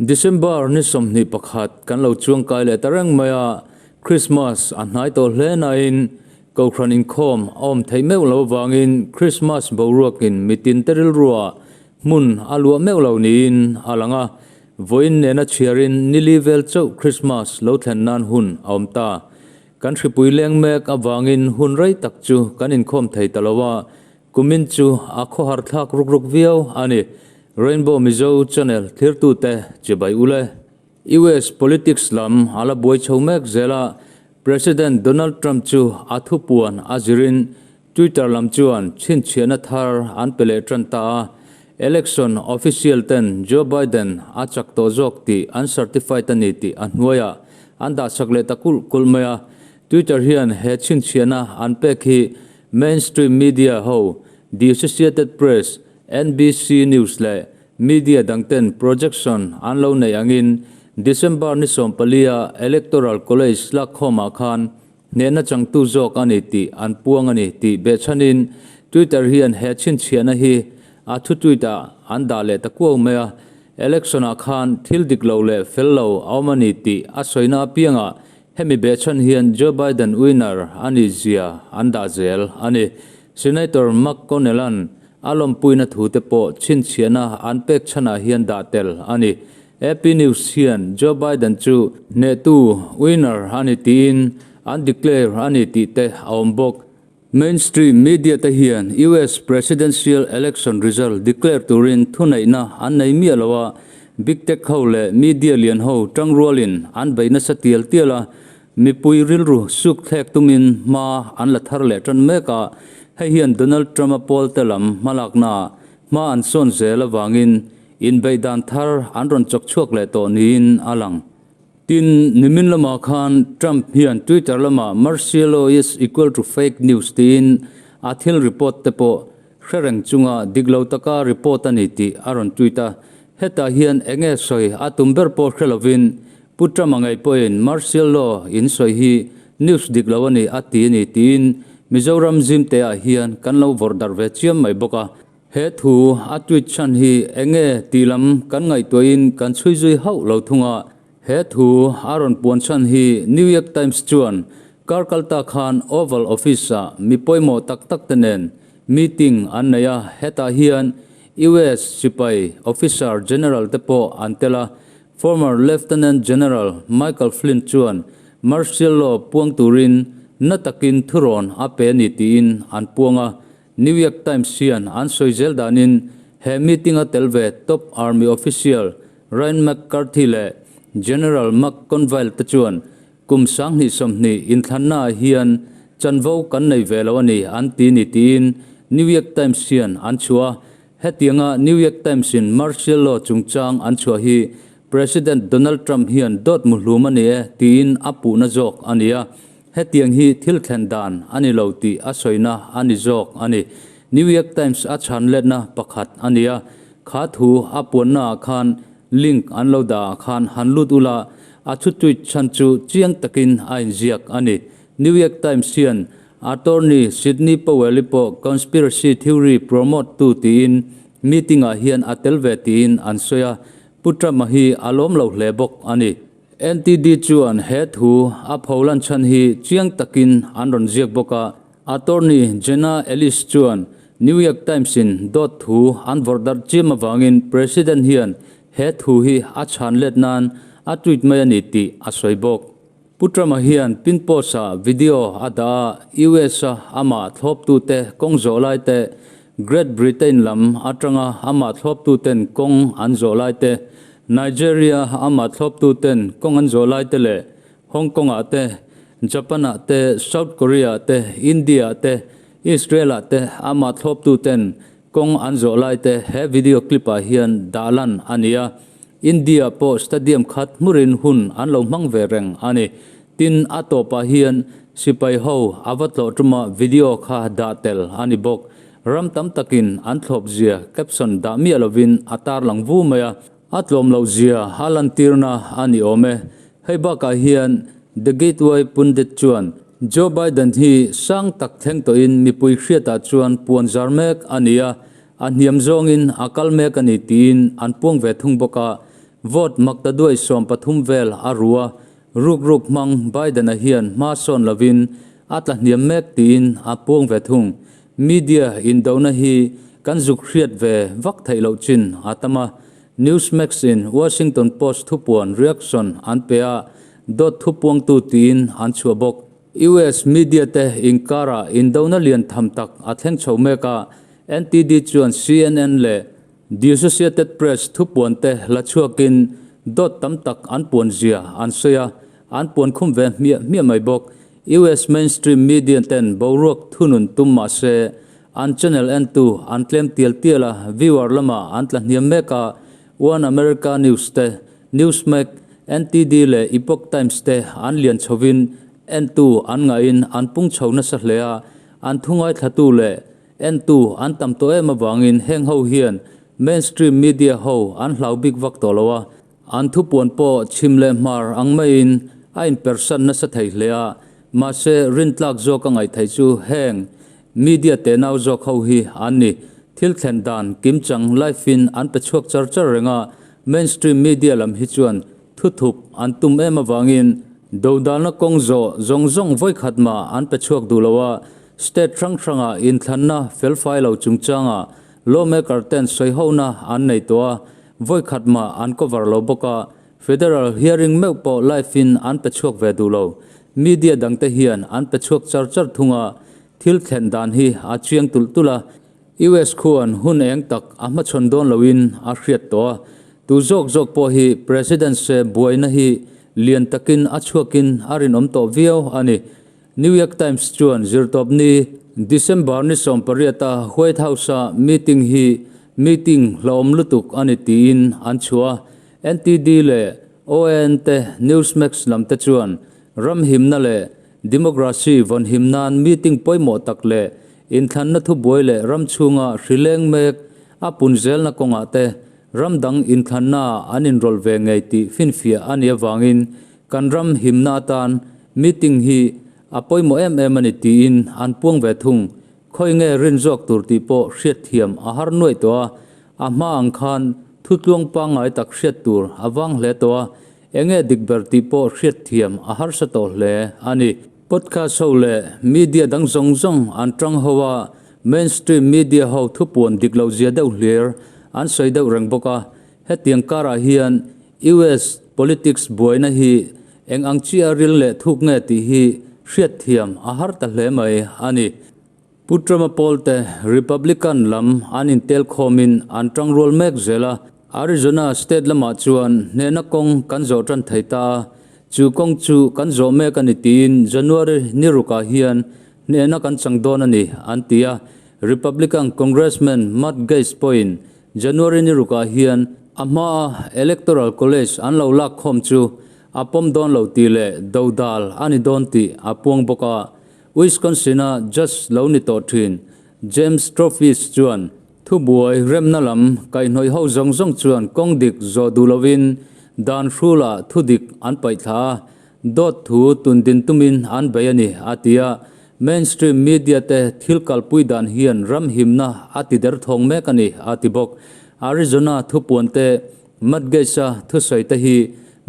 December ni 21 kan lo chuangkai leh ta reng mai a, Christmas a hnai tawh hle nain Kohhran inkhawm a awm theih meuh lo avangin Christmas boruakin mitin te rilruah hmun a luah meuh lo niin a lang a, vawiin nena chhiarin nili vel chauh Christmas lo thlen nan hun a awm ta. Kan hripui leng mek avangin hun rei tak chu kan inkhawm thei ta lo a, Kumin chu a khawhar thlak ruk ruk viau a ni. Rainbow Mizo Channel thirtute chibai u le. US politics lam a la buai chho mek zel a, President Donald Trump chu a thupuan a zirin Twitter lam chuan chhinchhiahna thar an pe leh tan ta a. Election official ten Joe Biden a chak tawh zawk tih an certified a ni tih a hnuaiah an dahsak leh ta kulh kulh mai a. Twitter hian he chhinchhiahna an pek hi Mainstream media ho, The Associated Press, NBC News leh media dangten projection an lo neih angin December ni 14 a Electoral College lakkhawmah khan hnehna changtu zawk a ni tih an puang a ni tih behchhanin Twitter hian he chhinchhiahna hi a thu tweet ah an dah leh ta kuau mai a. Election-ah khan thil dik lo leh fel lo a awm a ni tih a sawina apiangah Hemi behchhan hian Joe Biden winner a nih zia an dah zel a ni. Senator McConnell-a'n a lawmpuina thute pawh chhinchhiahna an pek chhanah hian dah tel a ni. AP News hian Joe Biden chu hnehtu, winner, a ni tiin an declare a ni tih te a awm bawk. Mainstream media te hian US presidential election result declare turin thuneihna an nei miah lo a, big tech ho leh media lian ho tangrualin an bei nasa tial tial a, mipui rilru suk thlek tumin hma an la thar leh tan mek a, hei hian Donald Trump-a pawlte lam hmalaknaah hma an sawn zel avangin inbeihdan thar an rawn chawk chhuak leh tawh niin a lang. Tin, nimin lamah khan Trump hian Twitter lamah Martial law is equal to fake news tiin a thil report te pawh hre reng chunga dik lo taka report a ni tih a rawn tweet a. Hetah hian eng nge sawi a tum ber pawh hre lovin Pu Trump-a ngei pawhin Martial law in sawi hi news dik lo a ni a ti a ni tiin Mizoram zimteah hian kan lo vawrh darh ve chiam mai bawk a. He thu a tweet chhan hi eng nge tih lam kan ngaihtuahin kan chhui zui hauh lo thung a. He thu a rawn puan chhan hi New York Times chuan kar kalta khan Oval Office-ah mi pawimawh tak tak te nen meeting an nei a, hetah hian US sipai officer general te pawh an tel a. Former Lieutenant General Michael Flynn chuan martial law puang turin na takin thurawn a pe a ni tiin an puang a. New York Times hian an sawi zel danin he meeting-a tel ve top army official Ryan McCarthy leh General McConville te chuan kum 2020 inthlannaah hian chanvo kan nei ve lo a ni an ti ni tiin New York Times hian an chhuah a. Hetianga New York Times-in martial law chungchang an chhuah hi President Donald Trump hian dawt muhlum a ni e tiin a puhna zawk a ni a. Hetiang hi thil thlen dan a ni lo tih a sawina a ni zawk a ni. New York Times a chhan letna pakhat a ni a, kha thu a puannaah khan link an lo dah ah khan han lut ula, a thu tweet chhan chu chiang takin a inziak a ni. New York Times hian attorney Sidney Powell-i pawh conspiracy theory promote tu tiin meeting-ah hian a tel ve tiin an sawi a, Pu Trump-a hi a lawm lo hle bawk a ni. NTD chuan he thu a pholan chhan hi chiang takin an rawn ziak bawk a, attorney Jenna Ellis chuan New York Times-in dawt thu an vawrh darh chiam avangin President hian he thu hi a chhan let nan a tweet mai a ni tih a sawi bawk. Pu Trump-a hian pin post-ah video a dah a, US-a amah thlawptute kawng zawh lai te, Great Britain lam atanga amah thlawptuten kawng an zawh lai te, Nigeria amah thlawptu ten kawng an zawh lai te leh Hong Kong ah te, Japan ah te, South Korea ah te, India ah te, Israel ah te amah thlawptu ten kawng an zawh lai te he video clip ah hian dah lan a ni a. India pawh stadium khat hmurin hun an lo hmang ve reng a ni. Tin, a tawpah hian sipai ho a va tlawh tuma video kha dah tel a ni bawk. Ram tam takin an thlawp zia caption dah miah lovin a tarlang vu mai a. A tlawm loh zia a lantirna a ni awm e. Hei bakah hian The Gateway Pundit chuan Joe Biden hi sang tak thleng tawhin mipui hriatah chuan puan zar mek a ni a, a hniam zawngin a kal mek a ni tiin an puang ve thung bawk a. Vote maktaduai 13 vel a ru a, ruk ruk hmang Biden-a hian hma sawn lovin a tla hniam mek tiin a puang ve thung. Media indona hi kan zuk hriat ve vak theih loh chin a tam a, Newsmax in Washington Post thupuan reaction an pe a, dawt thupuangtu tiin an chhuah bawk. US media te inkarah indona lian tham tak a thleng chho mek a, NTD chuan CNN leh The Associated Press thupuan te la chhuakin dawt tam tak an puan zia an sawi a, an puan khum ve hmiah hmiah mai bawk. US mainstream media ten boruak thunun tum mah se an channel entu an tlem tial tial a, viewer lamah an tla hniam mek a, One America News te, Newsmax, NTD leh Epoch Times te an lian chhovin entu an ngahin an pung chho nasa hle a, an thu ngaithlatu leh entu an tam tawh em avangin heng ho hian mainstream media ho an hlau bik vak tawh lo a, an thupuan pawh chhim leh hmar ang maiin a inpersan nasa thei hle a, mahse rintlak zawk a ngaih theih chu heng media tenau zawk ho hi an ni. Thil thlen dan kimchang live in an pe chhuak char char reng a, mainstream media lam hi chuan thuthup an tum em avangin dodalna kawng zawh zawng zawng vawikhat mah an pe chhuak duh lo a, state hrang hranga inthlanna felfai lo chungchanga lawmaker ten sawihona an nei tawh a, vawikhat mah an cover lo bawk a, federal hearing meuh pawh live in an pe chhuak ve duh lo. Media dangte hian an pe chhuak char char thung a, thil thlen dan hi a chiang tulh tulh a, US khuan hun eng tak a hmachhawn dawn loin a hriat tawh a, tu zawk zawk pawh hi President se buaina hi lian takin a chhuakin a rinawm tawh viau a ni. New York Times chuan zirtawpni December ni 18 a White House-a meeting hi meeting hlauhawm lutuk a ni tiin an chhuah a, NTD leh OAN te Newsmax lam te chuan ram himna leh Democracy vawnhim nan meeting pawimawh tak leh inthlanna thubuai leh ram chhunga hri leng mek a pun zelna kawngah te ram dang inthlanna ah an inrawlh ve ngei tih finfiah a nih avangin kan ram himna atan meeting hi a pawimawh em em a ni tiin an puang ve thung. Khawi nge rin zawk tur tih pawh hriatthiam a har nuaih tawh a, a hma ang khan thutluang pangngai tak hriat tur a vang hle tawh a, Enge dik ber tih pawh hriatthiam a harsa tawh hle a ni. Podcast ho leh media dang zawng zawng an tang ho a, mainstream media ho thupuan dik loh zia deuh hlir an sawi deuh reng bawk a. Hetiang karah hian US politics buaina hi eng ang chiah ril leh thuk nge tih hi hriatthiam a har ta hle mai a ni. Pu Trump-a pawlte Republican lam an intel khawmin an tangrual mek zel a, Arizona state lamah chuan hnehna kawng kan zawh tan thei ta a, chu kawng chu kan zawh mek a ni tiin January ni rukah hian hnehna kan chang dawn a ni, an ti a. Republican Congressman Matt Gaetz pawhin January ni rukah hian a hmaa Electoral College an lo lak khawm chu a pawm dawn lo tih leh dodal a ni dawn tih a puang bawk a. Wisconsin-a judge lo ni tawh thin James Trophis chuan thubuai remna lam kaihhnawih ho zawng zawng chuan kawng dik zawh duh lovin dan hrulah thu dik an paih thla a, dawt thu tun din tumin an bei a ni, a ti a. Mainstream media te thil kalpui dan hian ram himna a ti derthawng mek a ni, a ti bawk. Arizona thupuan te Matt Gaetz-a thusawi te hi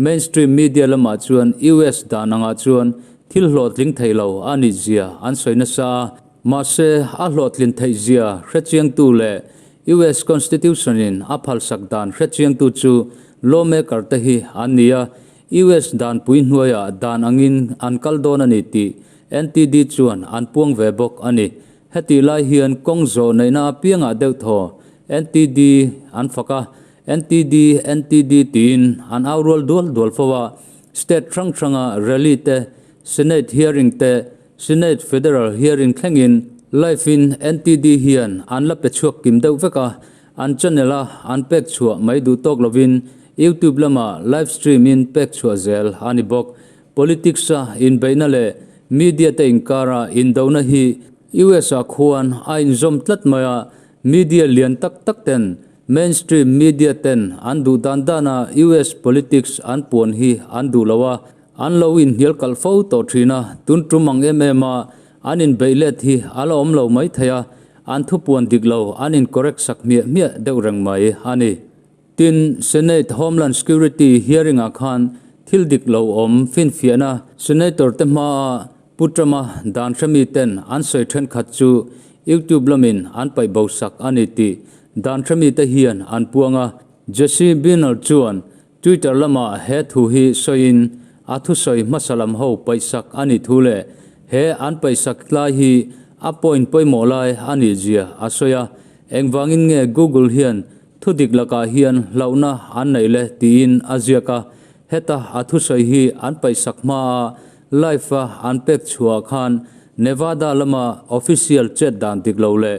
mainstream media lamah chuan US dan angah chuan thil hlawhtling thei lo a nih zia an sawi nasa a, mahse a hlawhtlin theih zia hrechiangtu leh US Constitution-in a phalsak dan hrechiangtu chu lawmaker te hi an ni a, US danpui hnuaiah dan angin an kal dawn a ni tih NTD chuan an puang ve bawk a ni. Hetih lai hian kawng zawh neihna apiangah deuh thaw NTD an fak a, NTD, NTD tiin an au rual dual dual fo a, state hrang hranga rally te, Senate hearing te, Senate federal hearing thlengin live in NTD hian an la pe chhuak kim deuh vek a, an channel a an pek chhuah mai duh tawk lovin YouTube lama live stream in pek chhuah zel a ni bawk. Politics a inbeihna leh media te inkara indona hi US ah khuan a inzawm tlat mai a, media lian tak tak ten mainstream media ten an duh dan dana US politics an puan hi an duh lo a, an lo inhnial kalh fo tawh thin a, tun tum ang em em a an inbeih let hi a la awm lo mai thei a, an thupuan dik lo an in correct sak hmiah hmiah deuh reng mai a ni. Tin, Senate Homeland Security hearing-ah khan thil dik lo awm finfiahna Senator te hmaa Pu Trump-a dan hremi ten an sawi thenkhat chu YouTube lamin an paih bo sak a ni tih dan hremi te hian an puang a. Jesse Binnall chuan Twitter lamah he thu hi sawiin a thusawi hmasa lam ho paihsak a nih thu leh he an paihsak tlai hi a point pawimawh lai a nih zia a sawi a. Engvangin nge Google hian thu dik lakah hian hlauhna an neih le tiin a ziak a. Heta a thusawi hi an paihsak hmaa live-a an pek chhuah khan Nevada lama official chet dan dik lo leh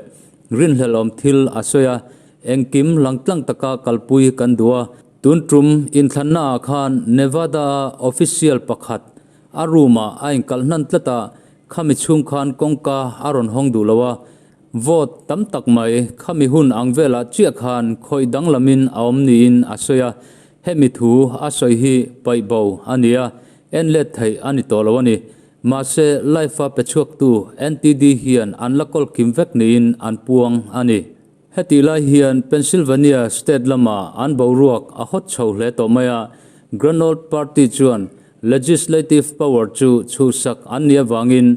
rinhlelhawm thil a sawi a, engkim langtlang taka kalpui kan duh a. Tun tum inthlannaah khan Nevada-a official pakhat a room-ah a inkalh hnan tlat a, khami chhung khan kawngka a rawn hawng duh lo a, vote tam tak mai khami hun ang velah chiah khan khawih danglamin a awm niin a sawi a, hemi thu a sawi hi paih bo a ni a, en let theih a ni tawh lo a ni. Mahse, live-a pe chhuaktu NTD hian an la kawl kim vek niin an puang a ni. Hetih lai hian Pennsylvania state lama an boruak a hawt chho hle tawh mai a, Grand Old Party chuan legislative power chu chhuhsak an nih avangin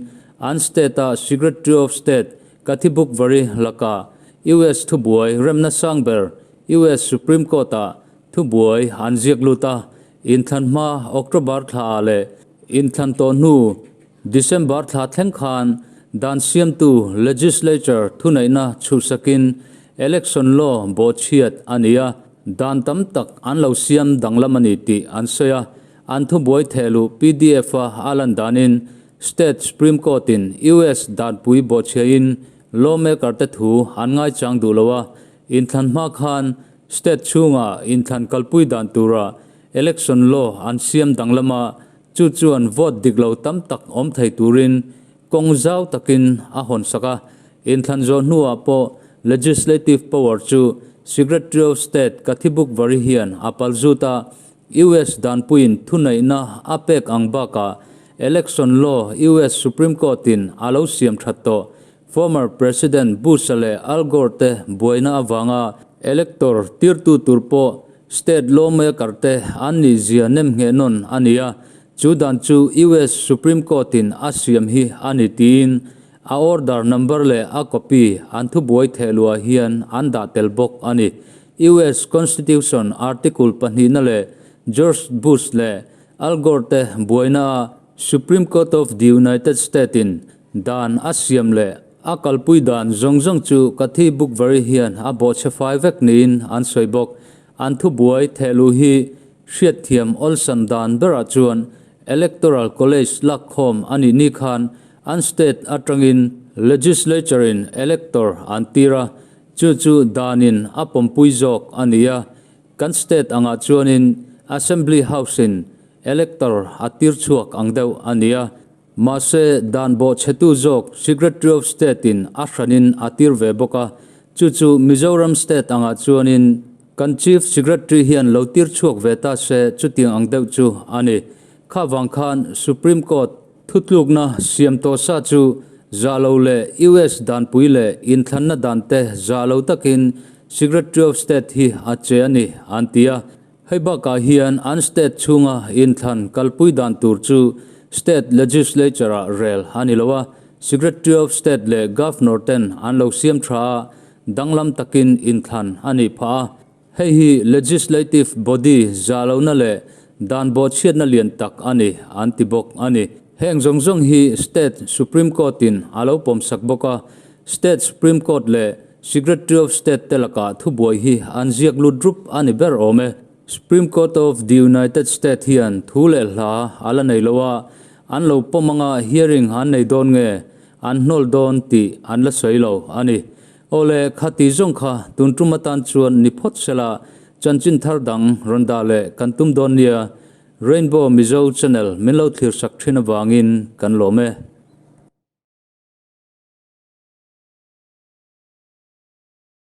an state-a Secretary of State Kathy Boockvar-i lakah US thubuai remna sang ber US Supreme Court-ah thubuai an ziak lut a, inthlan hma October thlaah leh inthlan tawh hnu December thla thleng khan dan siamtu legislature thuneihna chhuhsakin election law bawhchhiat a ni a, dan tam tak an lo siam danglam a ni tih an sawi a. An thubuai thehluh PDF-a a lan danin State Supreme Court-in US danpui bawhchhiahin lawmaker-te thu an ngaichang duh lo a, inthlan hma khan state chhunga inthlan kalpui dan tura election law an siam danglam a, Chu chuan vote dik lo tam tak awm thei turin kawng zau takin a hawn sak a. Inthlan zawh hnuah pawh legislative power chu Secretary of State Kathy Boockvar-i hian a pal zut a, US danpuiin thuneihna a pek ang bakah election law US Supreme Court-in a lo siam that tawh. Former President Bush-a leh Al Gore te buaina avanga elector tirtu tur pawh state lawmaker te an nih zia nemngheh nawn a ni a, chu dan chu US Supreme Court-in a siam hi a ni tiin a order number leh a copy an thubuai thehluah hian an dah tel bawk a ni. US Constitution Article pahnihna leh George Bush leh Al Gore te buaina a Supreme Court of the United States-in Dan a siam leh a kalpui dan zawng zawng chu Kathy Boockvar-i hian a bawhchhe fai vek niin an sawi bawk. An thubuai thehluh hi hriatthiam awlsam dan berah chuan Electoral College lakkhawm a nih ni khan an state atangin Legislature-in elector an tir a, chu chu danin a pawmpui zawk a ni a. Kan state angah chuanin Assembly House-in elector a tir chhuak ang deuh a ni a. Mahse, dan bawhchhetu zawk Secretary of State-in a hranin a tir ve bawk a, chu chu Mizoram State angah chuanin kan Chief Secretary hian lo tir chhuak ve ta se chutiang ang deuh chu a ni. Kha vang khan Supreme Court thutlukna siam tawh sa chu zah lo leh US danpui leh inthlanna dante zah lo takin Secretary of State hi a che a ni an ti a. Hei bakah hian an state chhunga inthlan kalpui dan tur chu state legislature-ah rel a ni lo a, Secretary of State leh Governor ten an lo siam tha a, danglam takin inthlan a nih phah a. Hei hi legislative body zah lohna leh dan bawhchhiatna lian tak a ni an ti bawk a ni. Heng zawng zawng hi state Supreme Court-in a lo pawmsak bawk a, state Supreme Court leh Secretary of State te lakah thubuai hi an ziak lut rup a ni ber awm e. Supreme Court of the United States hian thu leh hla a la nei lo a, an lo pawm anga hearing an nei dawn nge an hnawl dawn tih an la sawi lo a ni. Awle, khati zawng kha tun tum atan chuan ni phawt sela chanchin thar dang rawn dah leh kan tum dawn nia. Rainbow Mizo channel min lo thlir sak thin avangin kan lawm e.